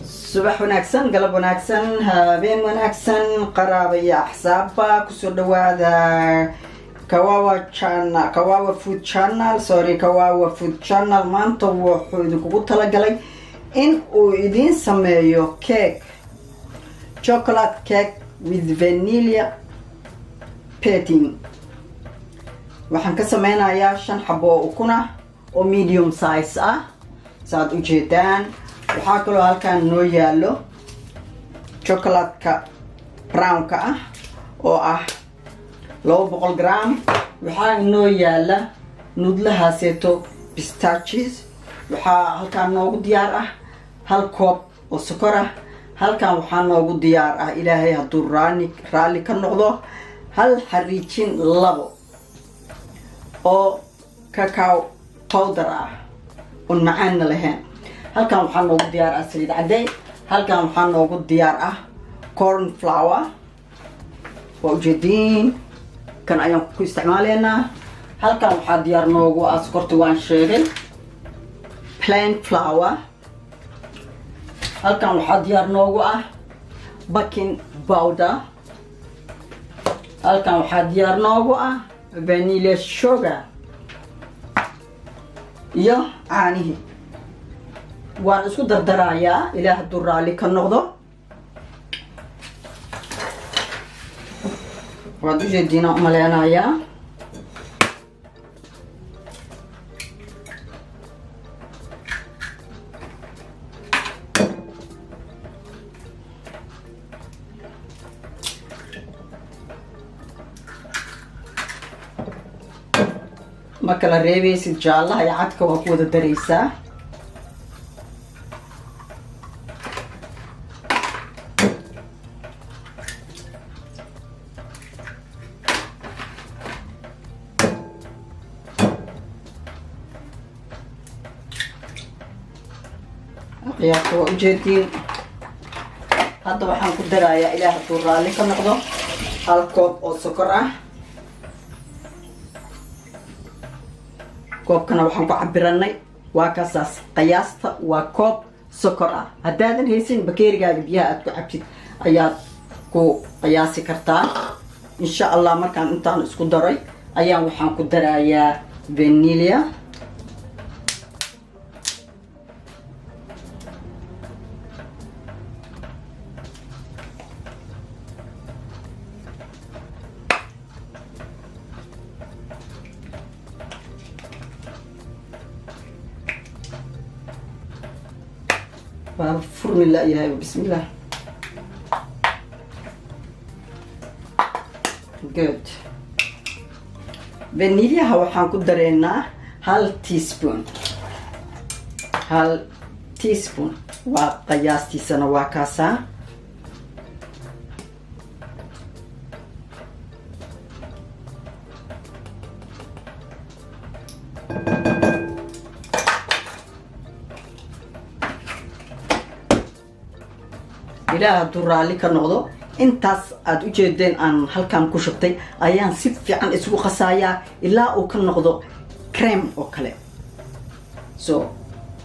Subax wanaagsan, galab wanaagsan, habeen wanaagsan, qaraaba iyo axsaabba, kusoo dhawaada Kawawa Channel, Kawawa Food Channel, sorry, Kawawa Food Channel. Maanta wuxuu idinkugu talagalay in uu idiin sameeyo cake, chocolate cake with vanilla patting. Waxaan ka sameynayaa shan xabo oo ukuna oo medium size ah, saaad ujeedaan. Waxaa kaloo halkaan noo yaalo chocolate-ka brown-ka ah oo ah 200 gram. Waxaa inoo yaala nudlahaaseeto, pistachios. Waxaa halkaan noogu diyaar ah hal koob oo sokor ah. Halkan waxaa noogu diyaar ah, Ilaahay hadduu raani raalli ka noqdo, 1.2 oo cacao powder ah oon macaanna lahayn. Halkan waxaa noogu diyaar ah saliid cadey. Halkan waxaa noogu diyaar ah corn flour, waa ujeediin, kan ayaan ku isticmaaleynaa. Halkan waxaa diyaar noogu ah sokorti, waan sheegay, plain flour. Halkan waxaa diyaar noogu ah baking powder. Halkan waxaa diyaar noogu ah vanilla sugar iyo caanihii. Waan isku dardarayaa, Ilaah hadduu raalli ka noqdo. Waad ujeediinaan umaleynayaa. Ma kala reebeysid jaallaha iyo cadka, waa ku wada dareysaa. Qiyaasta waa ujeediin. Hadda waxaan ku darayaa, Ilaah hadduu raalli ka noqdo, hal koob oo sokor ah. Koobkana waxaan ku cabiranay waa kaasaas, qiyaasta waa koob sokor ah. Haddaadan haysin, bakeerigaaga biyaha aad ku cabtid ayaad ku qiyaasi kartaa, insha Allah. Markaan intaan isku daray ayaan waxaan ku darayaa vanilla. Waa furmi la-yahay, bismillah. Good. Vanillaha waxaan ku dareynaa hal teaspoon, hal teaspoon waa qiyaastiisana, waa kaasaa. Ilaah hadduu raalli ka noqdo, intaas aada u jeedeen aan halkan ku shubtay ayaan si fiican isugu qasayaa ilaa uu ka noqdo cream oo kale. So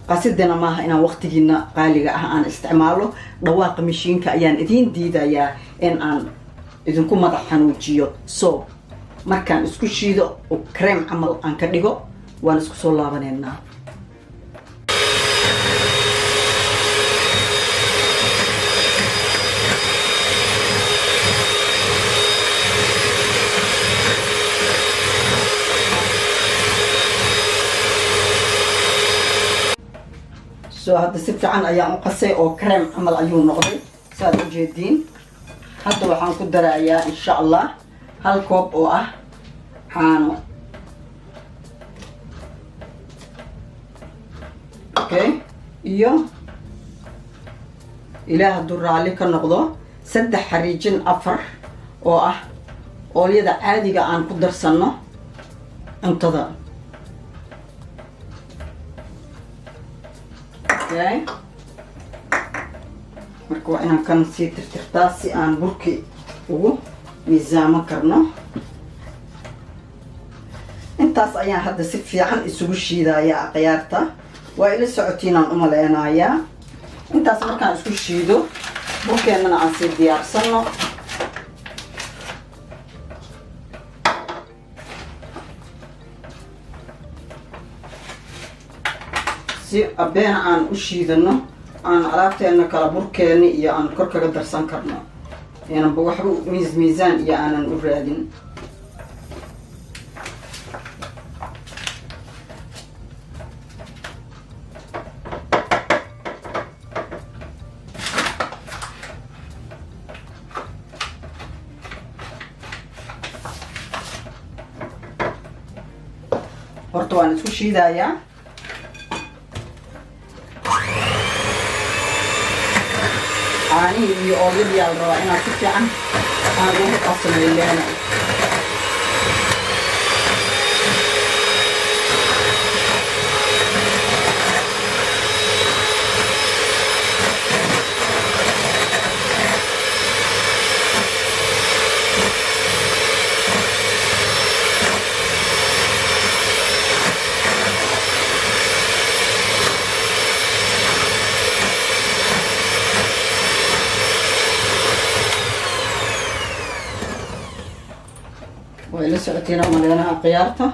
qasidana maaha inaan waqtigiina qaaliga ah aan isticmaalo. Dhawaaqa mashiinka ayaan idiin diidayaa in aan idinku madax xanuujiyo. So markaan isku shiido oo cream camal aan ka dhigo, waan isku soo laabaneynaa. So hadda si fiican ayaan u qasay oo cream camal ayuu noqday, saaad ujeediin. Hadda waxaan ku darayaa, insha Allah, hal koob oo ah caano. Okay, iyo Ilaah hadduu raalli ka noqdo, 3.4 oo ah oolyada caadiga aan ku darsano cuntada. Okay, marka waa inaan kan sii tirtirtaa si aan burki ugu miisaamo karno. Intaas ayaan hadda si fiican isugu shiidayaa. Akhyaarta, waa ila socotiinaan umaleynayaa. Intaas markaan isku shiido, burkeennana aan sii diyaarsano. Si abeena aan u shiidano, aan alaabteena kala, burkeeni iyo aan kor kaga darsan karno, aananba waxba miisaan iyo aanan u raadin. Horta waan isku shiidayaa. Caanihii iyo oolyadii aa la rabaa inaad si fiican aan ugu qasmayleena. Way la socotiin maleynaha khiyaarta.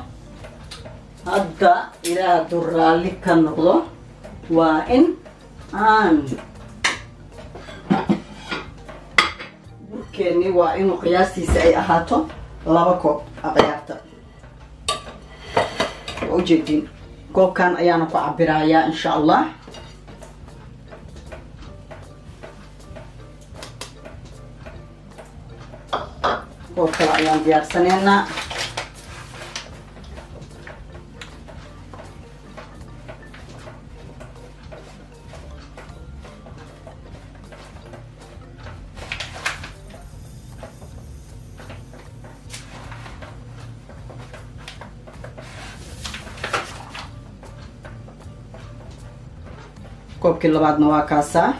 Hadda Ilaah hadduu raalli ka noqdo, waa in aan burkeeni, waa inuu qiyaastiisa ay ahaato 2 koob. Akhyaarta, waa ujeedin, koobkan ayaana ku cabirayaa, insha Allah. Koob kale ayaan diyaarsanaynaa. Koobkii labaadna waa kaasaa.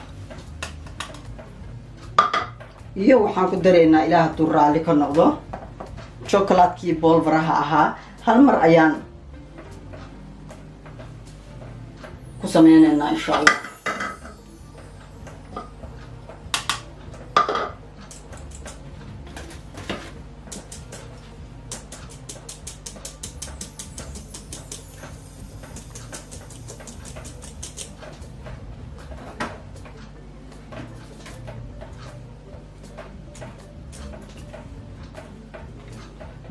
Iyo waxaan ku daraynaa, Ilaah hadduu raalli ka noqdo, chocolatkii powder-aha ahaa. Hal mar ayaan ku sameyneynaa, insha Allah.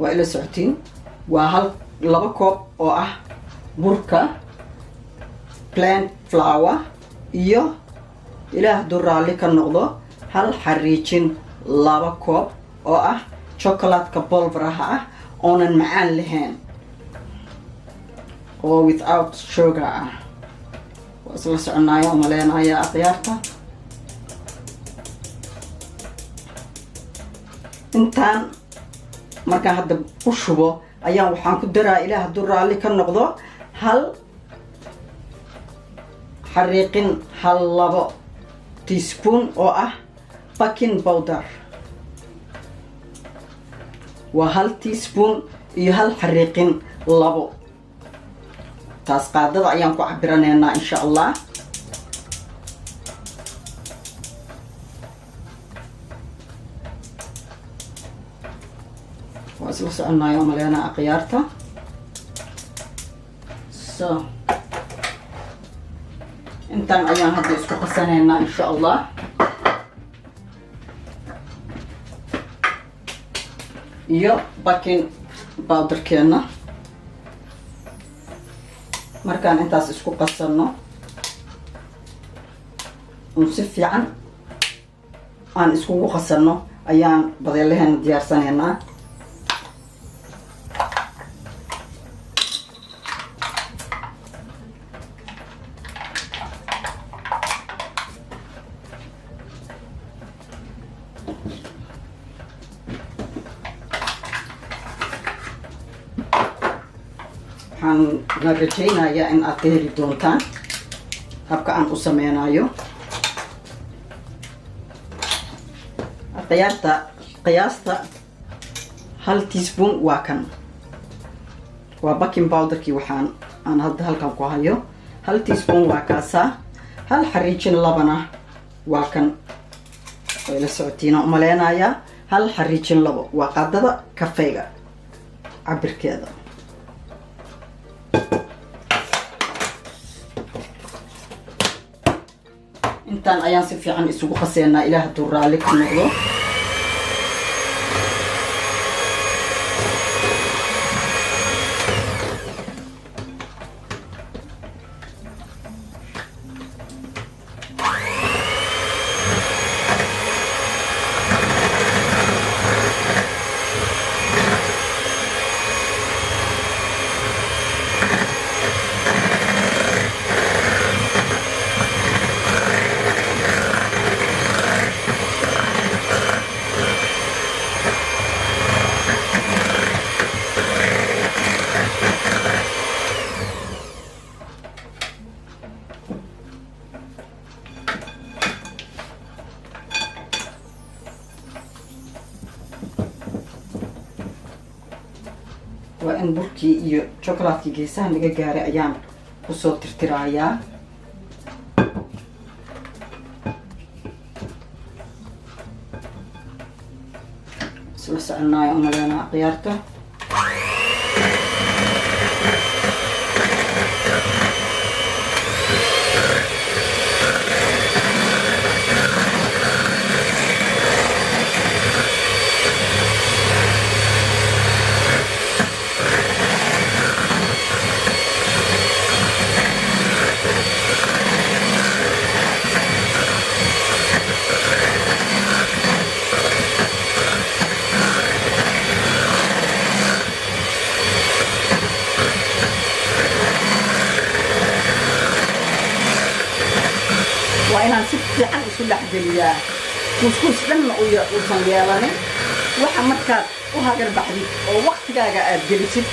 Waa ila socotiin, waa hal 2 koob oo ah burka plain flour iyo, Ilaah hadduu raalli ka noqdo, 0.2 koob oo ah chocolatka powder-aha ah oonan macaan lahayn oo without sugar ah. Waa isla soconaya umaleenaya, akhyaarta. Intaan markaan hadda ku shubo ayaan waxaan ku daraa, Ilaah hadduu raalli ka noqdo, 0.5 2 teaspoon oo ah baking powder. Waa 1 teaspoon iyo 0.2. Taas qaadada ayaan ku cabiraneynaa, insha Allah. Waa isla soconaayo maleynaa, akhyaarta. So intaan ayaan hadda isku qasanaynaa, insha Allah. Iyo baking powderkeena. Markaan intaas isku qasano un si fiican aan iskugu qasano, ayaan badeelaheena diyaarsanaynaa. Waxaan na rajaynayaa in aad ka heli doontaan habka aan u sameynayo. Qiyaasta, qiyaasta 1 teaspoon waa kan, waa baking powderkii. Waxaan aan hadda halkan ku hayo 1 teaspoon waa kaasaa. Hal xariijin labana waa kan, way la socotiina umaleynayaa. Hal xariijin labo waa qaadada kafeyga cabirkeeda. Intaan ayaan si fiican isugu qaseynaa, Ilaah hadduu raalli ka noqdo. Waa in burkii iyo chocolatekii geesaha naga gaaray ayaan kusoo tirtirayaa. Isla soconaayo umaleynaa, khiyaarta. Waa inaan si fiican isu dhexgeliyaa, kuuskuus dhanna uusan yeelanin. Waxa markaad u hagar baxdid oo waktigaaga aad gelisid,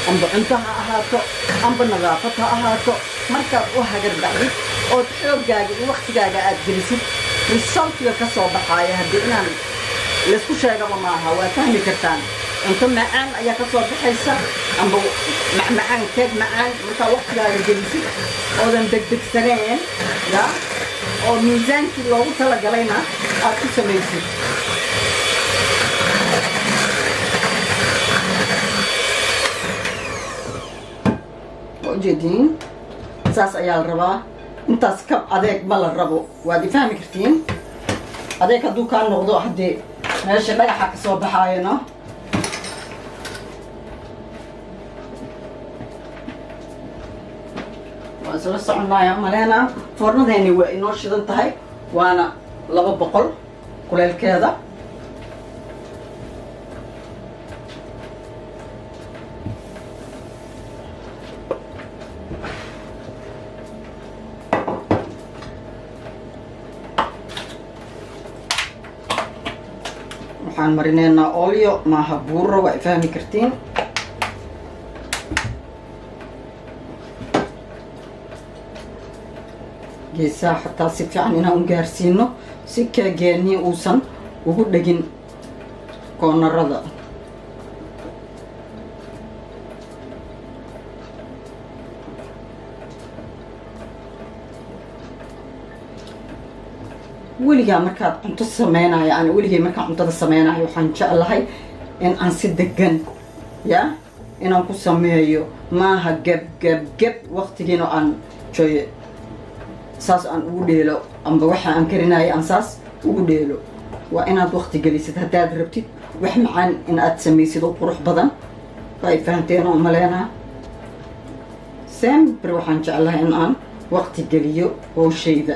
amba cunto ha ahaato amba nadaafad ha ahaato, markaad u hagar baxdid ood xooggaaga iyo waktigaaga aad gelisid, resultiga ka soo baxaaya haddii inaan laysku sheegaba maaha, waa fahmi kartaan. Cunto macaan ayaa ka soo baxaysa amba macmacaan, keeg macaan, markaa waktigaaga gelisid oodan degdegsaneen ya, oo miisaankii loogu talagalayna aad ku samaysid. Waa ujeediin, saas ayaa la rabaa. Intaas kab adeeg ma la rabo, waad ifahmi kartiin. Adeeg hadduu kaa noqdo, haddee meesha dhagaxa ka soo baxaayano. Waa isla soconaya maleena. Foornadeeni waa inoo shidan tahay, waana 200 kuleelkeeda. Waxaan marineynaa olio, maaha buuro, waa ifahmi kartiin. Geesaha xataa si fiican inaan u gaarsiino si keegeennii uusan ugu dhegin koonarada. Weligaa markaad cunto sameynayo, aan weligay markaan cuntada sameynayo, waxaan jeclahay in aan si degan ya inaan ku sameeyo, maaha geb geb geb. Waqtigiina aan joye saas aan ugu dheelo amba waxa aan karinayo aan saas ugu dheelo. Waa inaad waqti gelisid haddaad rabtid wax macaan in aad samaysid oo qurux badan. Waa fahanteen oo maleynaa. Sempre waxaan jeclahay in aan waqti geliyo howshayda.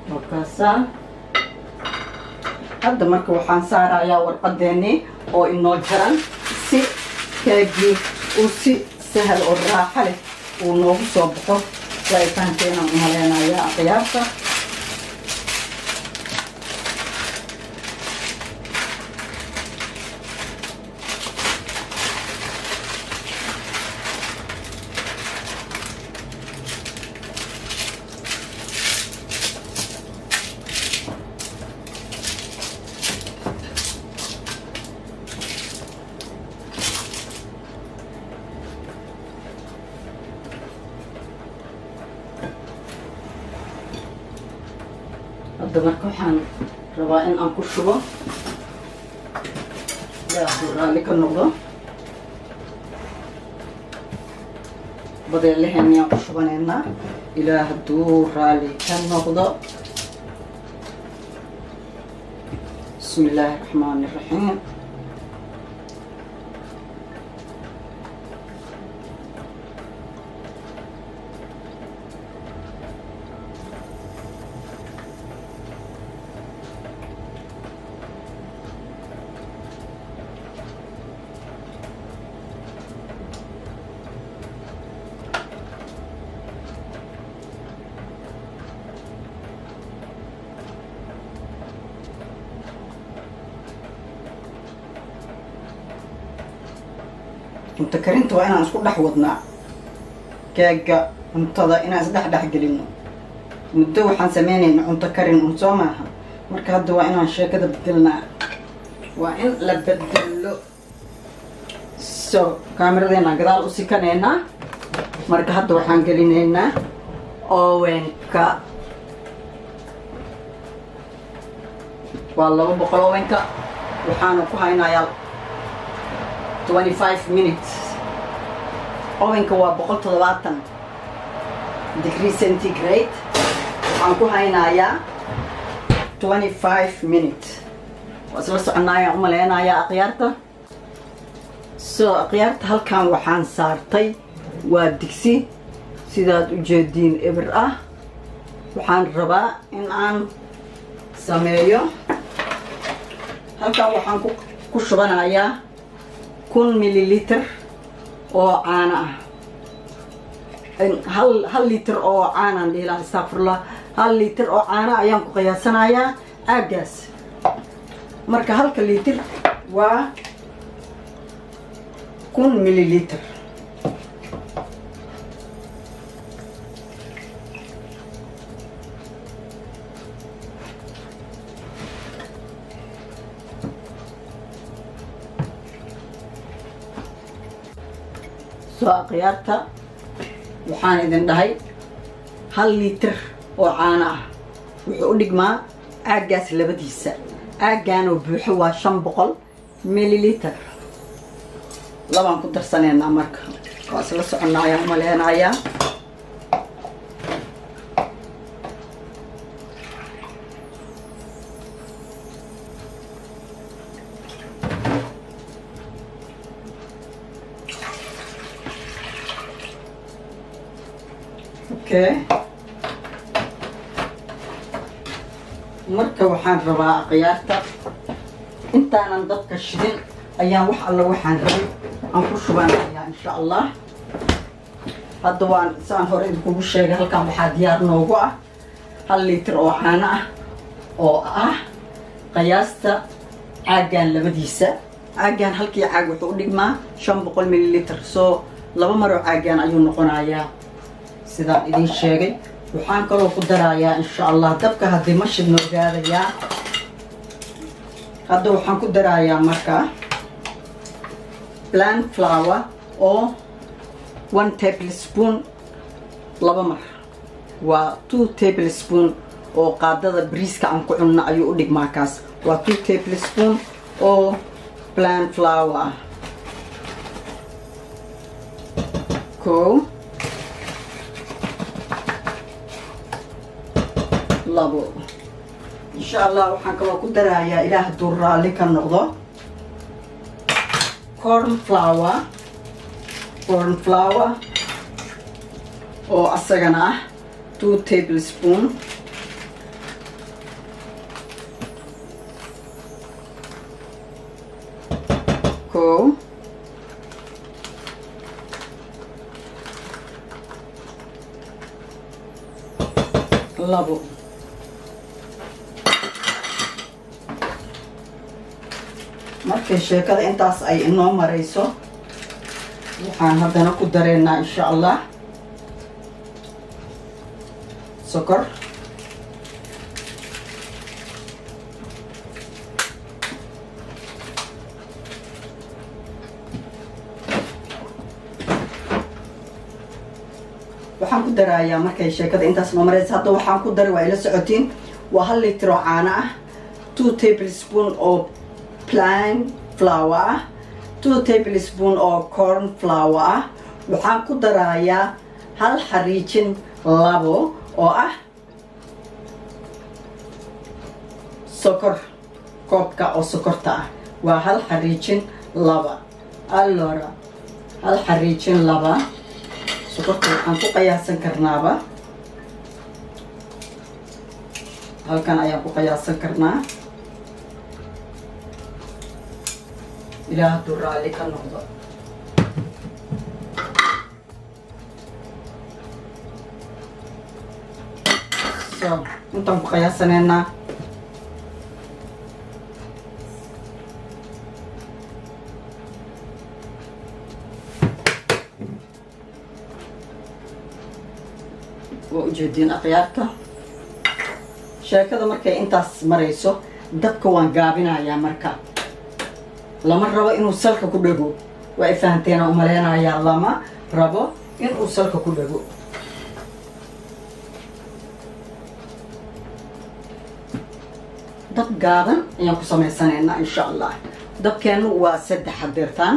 Markaasaa hadda marka waxaan saarayaa warqadeennii oo inoo jaran, si keegii uu si sahal oo raaxo leh uu noogu soo baxo. Waa fahanteen umaleynayaa, qiyaasta. Hadda marka waxaan rabaa in aan ku shubo, Ilaahu raalli ka noqdo, badeelaheeniyaan ku shubanaynaa, Ilaah hadduu raalli ka noqdo. Bismi illaahi raxmaani raxiim. Cunto karinta waa inaan isku dhex wadnaa keega, cuntada inaan isdhex dhex gelino. Muddo waxaan sameynayna cunto karin un, soo maaha? Marka hadda waa inaan sheekada bedelnaa, waa in la bedelo. So kaamiradeena gadaal u sikanaynaa. Marka hadda waxaan gelinaynaa ovenka, waa 200 ovenka. Waxaana ku haynayaa 25 minutes. Ovenka waa 170 degree centigrade. Waxaan ku haynayaa 25 minutes. Waa isla soconayaan umaleynayaa, akhyaarta. So akhyaarta, halkan waxaan saartay waa digsi, sidaad u jeediin, eber ah. Waxaan rabaa in aan sameeyo. Halkan waxaan ku shubanayaa 1000 milliliter oo caano ah, hal liter oo caanaan dhihi lahaa, astaqfirullah. 1 liter oo caano ayaan ku qiyaasanayaa aaggaas. Marka halka liter waa 1000 milliliter. Soo akhyaarta, waxaan idin dhahay 1 liter oo caano ah wuxuu u dhigmaa aaggaas labadiisa. Aaggaanoo buuxo waa 500 milliliter. Labaan ku darsanaynaa. Marka waa isla soconnaa ayaan umaleynayaa. Okay, marka waxaan rabaa, akhyaarta, intaanan dabka shidin ayaan wax alla waxaan rabay aan ku shubanayaa, insha Allah. Hadda waan saan hore idinkugu sheegay, halkan waxaa diyaar noogu ah 1 litir oo caano ah, oo ah qiyaasta caaggan labadiisa. Caaggan halkii caag wuxuu u dhigmaa 500 milliliter. Soo laba maroo caaggan ayuu noqonayaa, sidaan idin sheegay. Waxaan kaloo ku darayaa, insha Allah, dabka haddii ma shidno ogaadayaa. Hadda waxaan ku darayaa markaa plain flour oo 1 table spoon, laba mar waa 2 table spoon oo qaadada briiska aan ku cunno ayuu u dhigmaa. Kaas waa 2 table spoon oo plain flour ah. Ko, labo. Insha Allah waxaan kaloo ku darayaa, Ilaah hadduu raalli ka noqdo, corn flour, corn flour oo asagana ah 2 table spoon. Ko, labo. Markay sheekada intaas ay inoo marayso, waxaan haddana ku dareynaa, insha Allah, sokor. Waxaan ku darayaa, markay sheekada intaas noo marayso, hadda waxaan ku daray, waa ila socotiin. Waa 1 litir oo caano ah, 2 tablespoon oo plain flour ah, 2 tablespoon oo corn flour ah. Waxaan ku darayaa 1.2 oo ah sokor, koobka oo sokorta ah waa 1.2. Allora, 1.2 sokorta waxaan ku qiyaasan karnaaba halkan ayaan ku qiyaasan karnaa, Ilaah hadduu raalli ka noqdo. So intaan ku qiyaasanaynaa. Waa ujeediin, akhyaarta, sheekada markay intaas marayso, dabka waan gaabinayaa. Marka lama rabo inuu salka ku dhego, waa i fahanteena umaleynayaa. Lama rabo inuu salka ku dhego. Dab gaaban ayaan ku samaysanaynaa, insha Allah. Dabkeenu waa 3 hadeertaan.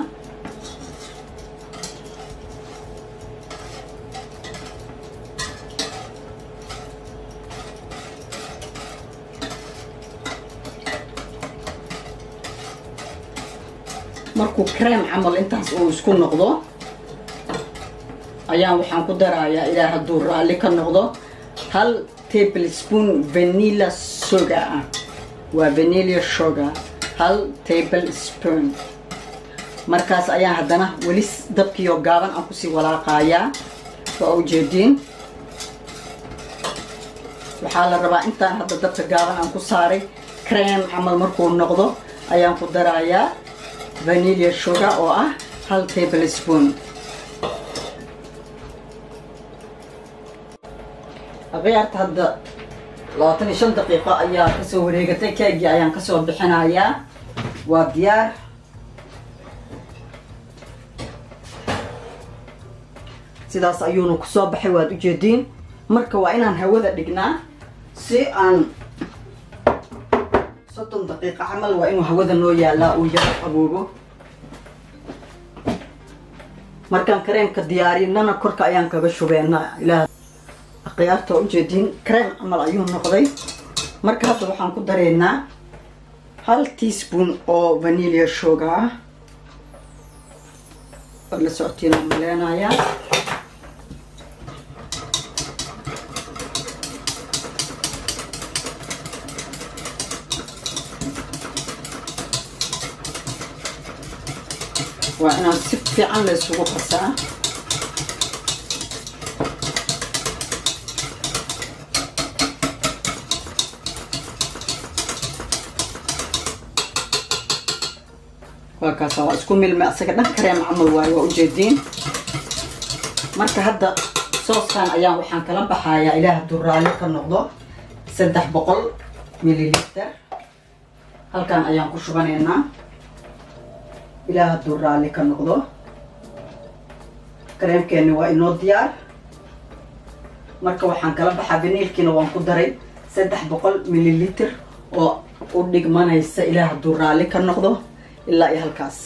Markuu cream camal intaas uu isku noqdo ayaan waxaan ku darayaa, Ilaah hadduu raalli ka noqdo, 1 tablespoon vanilla sugar ah. Waa vanilla sugar, 1 tablespoon. Markaas ayaan haddana weli dabkiioo gaaban aan kusii walaaqayaa. Waa ujeediin, waxaa la rabaa intaan hadda dabka gaaban aan ku saaray, cream camal markuu noqdo ayaan ku darayaa vanilla sugar oo ah 1 tablespoon. Akhyaarta, hadda 25 daqiiqo ayaa kasoo wareegatay. Keegii ayaan kasoo bixinayaa, waa diyaar. Sidaas ayuuna kusoo baxay, waad ujeediin. Marka waa inaan hawada dhignaa si aan 30 daqiiqo camal waa inuu hawada noo yaalaa, uu yaro qaboobo. Markaan kareemka diyaarinana korka ayaan kaga shubeynaa. Ilaah, akhyaarta, waa ujeediin, cream camal ayuu noqday. Marka hadda waxaan ku dareynaa 1 teaspoon oo vanilla sugar ah. Waad la socotiin aan maleynayaa. Waa inaan si fiican la isugu qasaa. Waa kaasa, waa isku milmay asaga dhan, cream camal waayo, waa ujeediin. Marka hadda sooskan ayaan waxaan kala baxayaa, Ilaah hadduu raalli ka noqdo, 300 milliliter. Halkan ayaan ku shubanaynaa, Ilaah hadduu raalli ka noqdo. Kareemkeeni waa inoo diyaar. Marka waxaan kala baxaa, vanillkiina waan ku daray, 300 milliliter oo u dhigmanaysa, Ilaah hadduu raalli ka noqdo, ilaa iyo halkaas.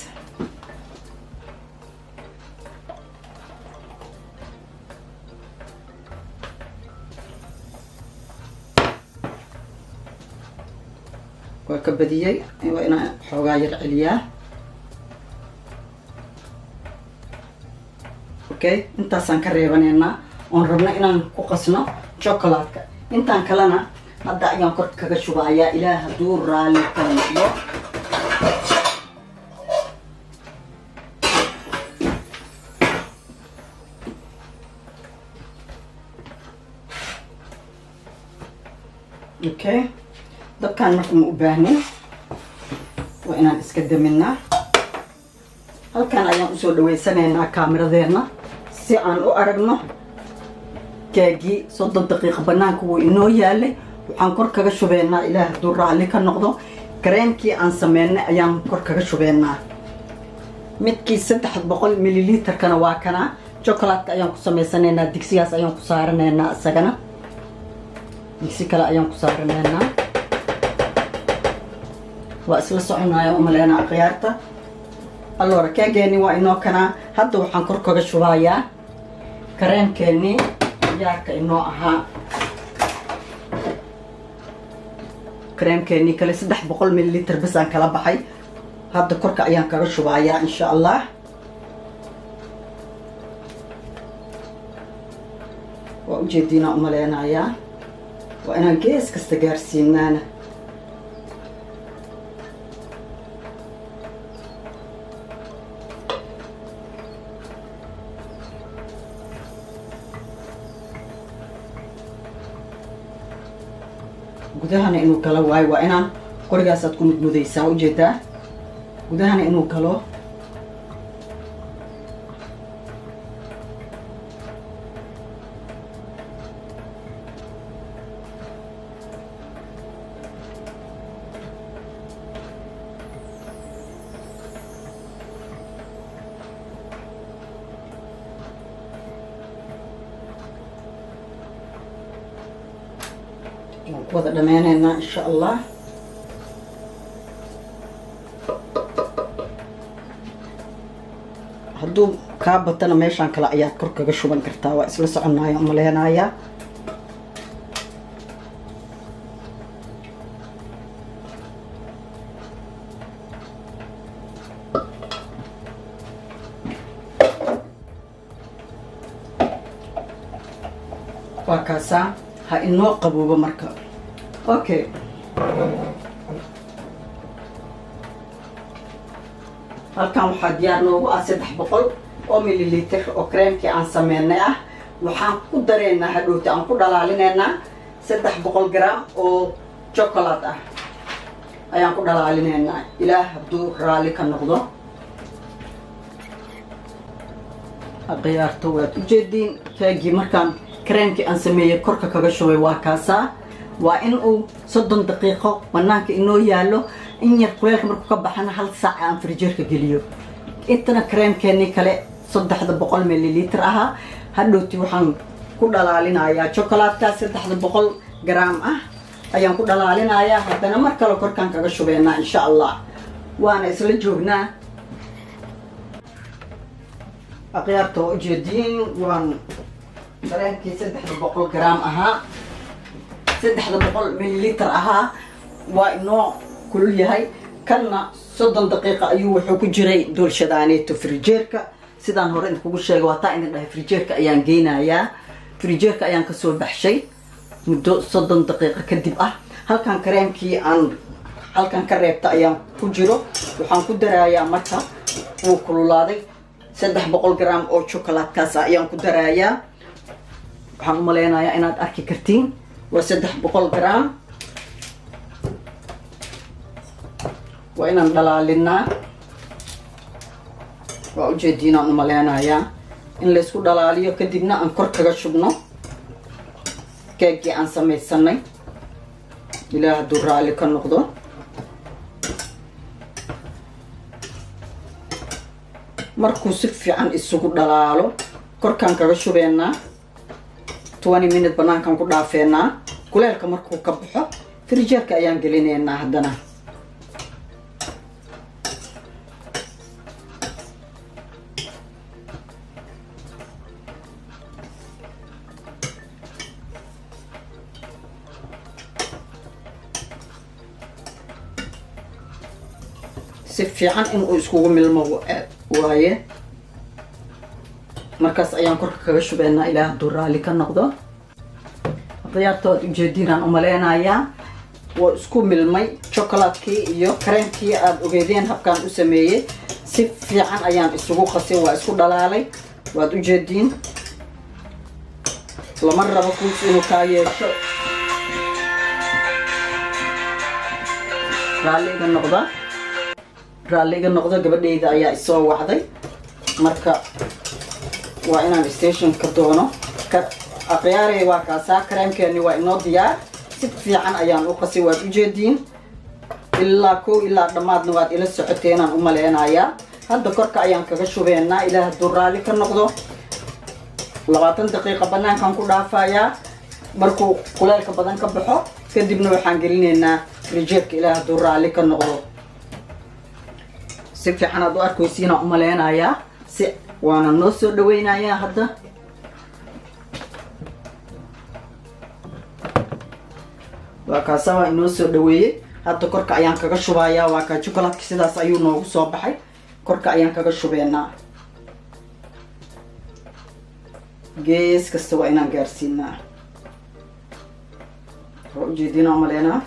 Waa ka badiyey, waa inaan xoogaa yar celiyaa. Okay, intaasaan ka reebanaynaa oon rabno inaan ku qasno chocolate-ka. Intaan kalena hadda ayaan korka kaga shubayaa, Ilaah hadduu raalli ka noqdo. Okay, dabkaan marka ma u baahnin, waa inaan iska daminaa. Halkan ayaan usoo dhaweysanaynaa kaamiradeena si aan u aragno keegii. 30 daqiiqo banaanka wuu inoo yaalay. Waxaan kor kaga shubeynaa, Ilaah hadduu raalli ka noqdo, kareemkii aan sameynay ayaan kor kaga shubeynaa. Midkii 300 milliliterkana waa kana. Chocolate ayaan ku sameysanaynaa, digsigaas ayaan ku saaranaynaa isagana. Digsi kale ayaan ku saaranaynaa. Waa isla soconaya umaleynaa, akhyaarta. Allora, keegeeni waa inoo kanaa. Hadda waxaan kor kaga shubayaa kareemkeennii diyaarka inoo ahaa, kareemkeennii kale. 300 milliliter basaan kala baxay. Hadda korka ayaan kaga shubayaa, insha Allah. Waa ujeediinaa umaleynayaa. Waa inaan gees kasta gaarsiinaana. Gudahana inuu galo waayo. Waa inaan qorigaasaad ku mudmudaysaa. Ujeedaa, gudahana inuu galo. Waan ku wada dhameyneynaa, insha Allah. Hadduu kaa batana, meeshaan kale ayaad kor kaga shuban kartaa. Waa isla soconaya umaleynayaa. Waa kaasaa. Ha inoo qaboobo marka. Okay, halkan waxaa diyaar noogu ah 300 oo milliliter oo creamkii aan sameynay ah. Waxaan ku dareynaa hadhowta, aan ku dhalaalinaynaa 300 gram oo chocolate ah ayaan ku dhalaalinaynaa, Ilaah hadduu raalli ka noqdo. Khiyaarto, waad ujeediin keegii markaan kareemkii aan sameeyey korka kaga shubay. Waa kaasaa. Waa in uu 30 daqiiqo banaanka inoo yaallo. In yar kuleelka markuu ka baxana, hal saac aan frijeerka geliyo. Intana kareemkeenii kale, 300 milliliter ahaa, hadhowti waxaan ku dhalaalinayaa chocolaatkaa 300 gram ah ayaan ku dhalaalinayaa. Haddana mar kale korkaan kaga shubeynaa, insha Allah. Waana isla joognaa, akhyaarta. Waa ujeediin, waan kareemkii 300 gram ahaa, 300 milliliter ahaa, waa inoo kulul yahay. Kanna 30 daqiiqa ayuu wuxuu ku jiray doolshadaaneeto frijeerka. Sidaan hore idinkugu sheegay, waa taa idin dhahay frijeerka ayaan geynayaa. Frijeerka ayaan kasoo baxshay muddo 30 daqiiqo kadib ah. Halkan kareemkii aan halkan ka reebta ayaan ku jiro. Waxaan ku darayaa, marka wuu kululaaday, 300 gram oo chocolaatkaas ah ayaan ku darayaa. Waxaan umaleynayaa inaad arki kartiin. Waa 300 gram. Waa inaan dhalaalinaa. Waa ujeediinaan umaleynayaa. In laysku dhalaaliyo, kadibna aan kor kaga shubno keegii aan samaysanay, Ilaah hadduu raalli ka noqdo. Markuu si fiican isugu dhalaalo, korkaan kaga shubeynaa. 20 minute banaankaan ku dhaafeenaa. Kuleelka markuu ka baxo, frijeerka ayaan gelineynaa haddana. Si fiican inuu iskugu milmo waaye. Markaas ayaan korka kaga shubeynaa, Ilaah hadduu raalli ka noqdo. Khiyaarta, waad ujeediinaan umaleynayaa. Waa isku milmay chocolatkii iyo kareemkii aada ogeedeen habkaan u sameeyey. Si fiican ayaan isugu qasay. Waa isku dhalaalay, waad ujeediin. Lama rabo kuus inuu kaa yeesho. Raalli iga noqda, raalli iga noqda. Gabadhayda ayaa isoo wacday, marka waa inaan stationka doono. Akhyaarey, waa kaasaa, kareemkeeni waa inoo diyaar. Si fiican ayaan u qasay, waad ujeediin. Ilaa kow ilaa dhammaadna waad ila socoteenaan u maleynayaa. Hadda korka ayaan kaga shubeynaa, Ilaah hadduu raalli ka noqdo. 20 daqiiqa banaankaan ku dhaafayaa. Markuu kuleelka badan ka baxo kadibna waxaan gelinaynaa frijeerka, Ilaah hadduu raalli ka noqdo. Si fiican aad u arkaysiinaa umaleynayaa, si waana noo soo dhaweynayaa hadda. Waa kaasa, waa inoo soo dhaweeyey. Hadda korka ayaan kaga shubayaa. Waa kaa chocolatka, sidaas ayuu noogu soo baxay. Korka ayaan kaga shubeynaa, gees kasta waa inaan gaarsiinaa. Waa ujeedina umaleynaa.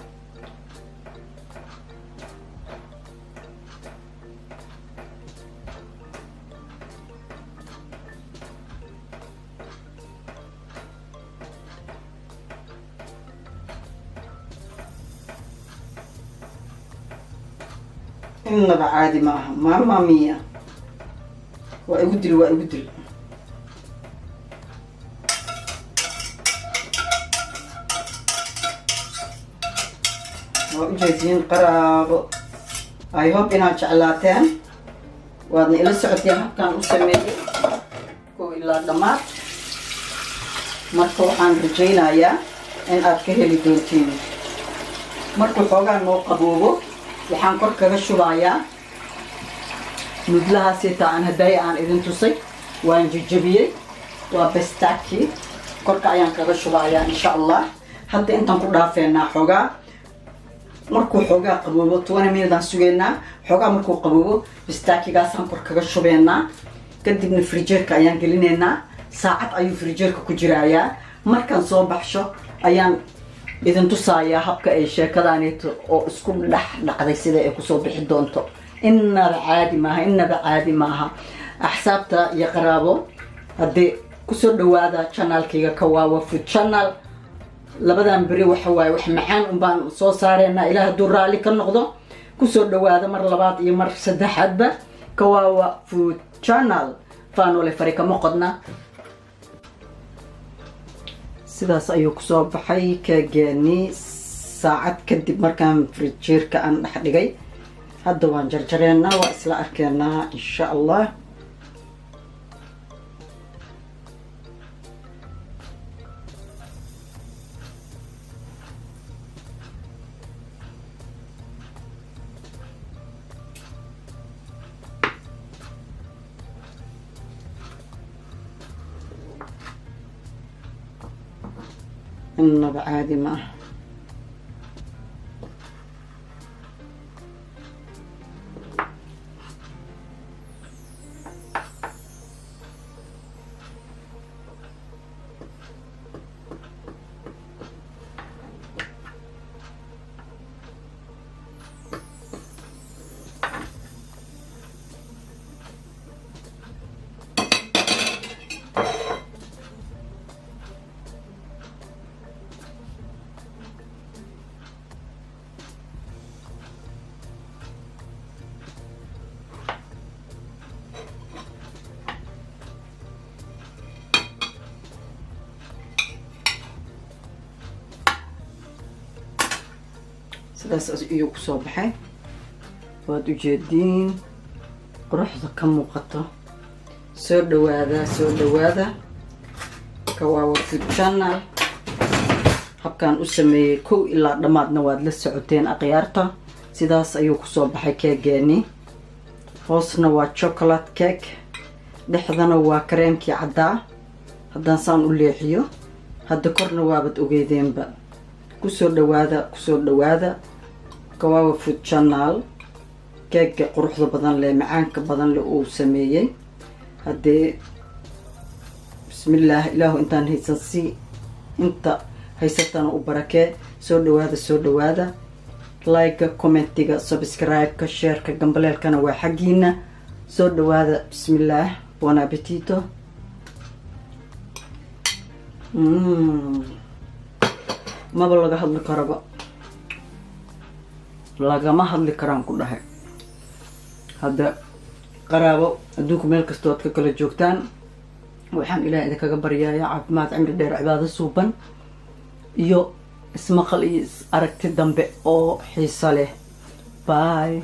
Innaba caadi maaha, mama mia! Waa igu dil, waa igu dil. Waa ujeediin, qaraabo. I hope inaad jeclaateen, waadna ila socoteen habkaan u sameeyey kow ilaa dhammaad. Marka waxaan rajaynayaa in aad ka heli doontiin. Markuu xoogaa noo qaboobo, waxaan kor kaga shubayaa nudlahaasita aan hadaaye aan idin tusay. Waan jejebiyey, waa pistachio. Korka ayaan kaga shubayaa, insha Allah. Hadda intaan ku dhaafeenaa xoogaa. Markuu xoogaa qaboobo, 20 minute aan sugeynaa. Xoogaa markuu qaboobo, pistachiogaasaan kor kaga shubeynaa. Kadibna frijeerka ayaan gelineynaa. Saacad ayuu frijeerka ku jiraayaa. Markaan soo baxsho ayaan idin tusayaa habka ay sheekadaanito oo isku dhex dhacday, sida ay kusoo bixi doonto. Innaba caadi maaha, innaba caadi maaha. Axsaabta iyo qaraabo, haddii kusoo dhawaada channelkayga Kawawa Food Channel. Labadan beri waxa waaye wax macaan un baan soo saareynaa, Ilaah hadduu raalli ka noqdo. Kusoo dhawaada mar labaad iyo mar saddexaadba Kawawa Food Channel. Faanole fari kama qodna. Sidaas ayuu kusoo baxay keegeeni saacad kadib markaan frijeerka aan dhex dhigay. Hadda waan jarjareynaa, waa isla arkeenaa, insha Allah. Innaba caadi ma ah. Sidaas ayuu kusoo baxay. Waad ujeediin quruxda ka muuqato. Soo dhawaada, soo dhawaada Kawawa Food Channel. Habkaan u sameeyey kow ilaa dhammaadna waad la socoteen, akhyaarta. Sidaas ayuu kusoo baxay keegeeni. Hoosna waa chocolate cake, dhexdana waa kareemkii caddaa. Haddaan saan u leexiyo hadda, korna waabad ogeydeenba. Kusoo dhawaada, kusoo dhawaada Kawawa Food Channel. Keega quruxda badan leh, macaanka badan leh uu sameeyey haddee. Bismillaah, Ilaahu intaan haysan si inta haysatana u barakee. Soo dhawaada, soo dhawaada. Like-ga, commentiga, subscribe-ka, shareka, gambaleelkana waa xaggiina. Soo dhawaada. Bismillaah, bon appetito. Maba laga hadli karaba, lagama hadli karaan ku dhahay. Hadda qaraabo, adduunku meel kastoo ad ka kala joogtaan, waxaan Ilaah idinkaga baryaaya caafimaad, cimri dheer, cibaado suuban iyo ismaqal iyo is aragti dambe oo xiiso leh. Bye.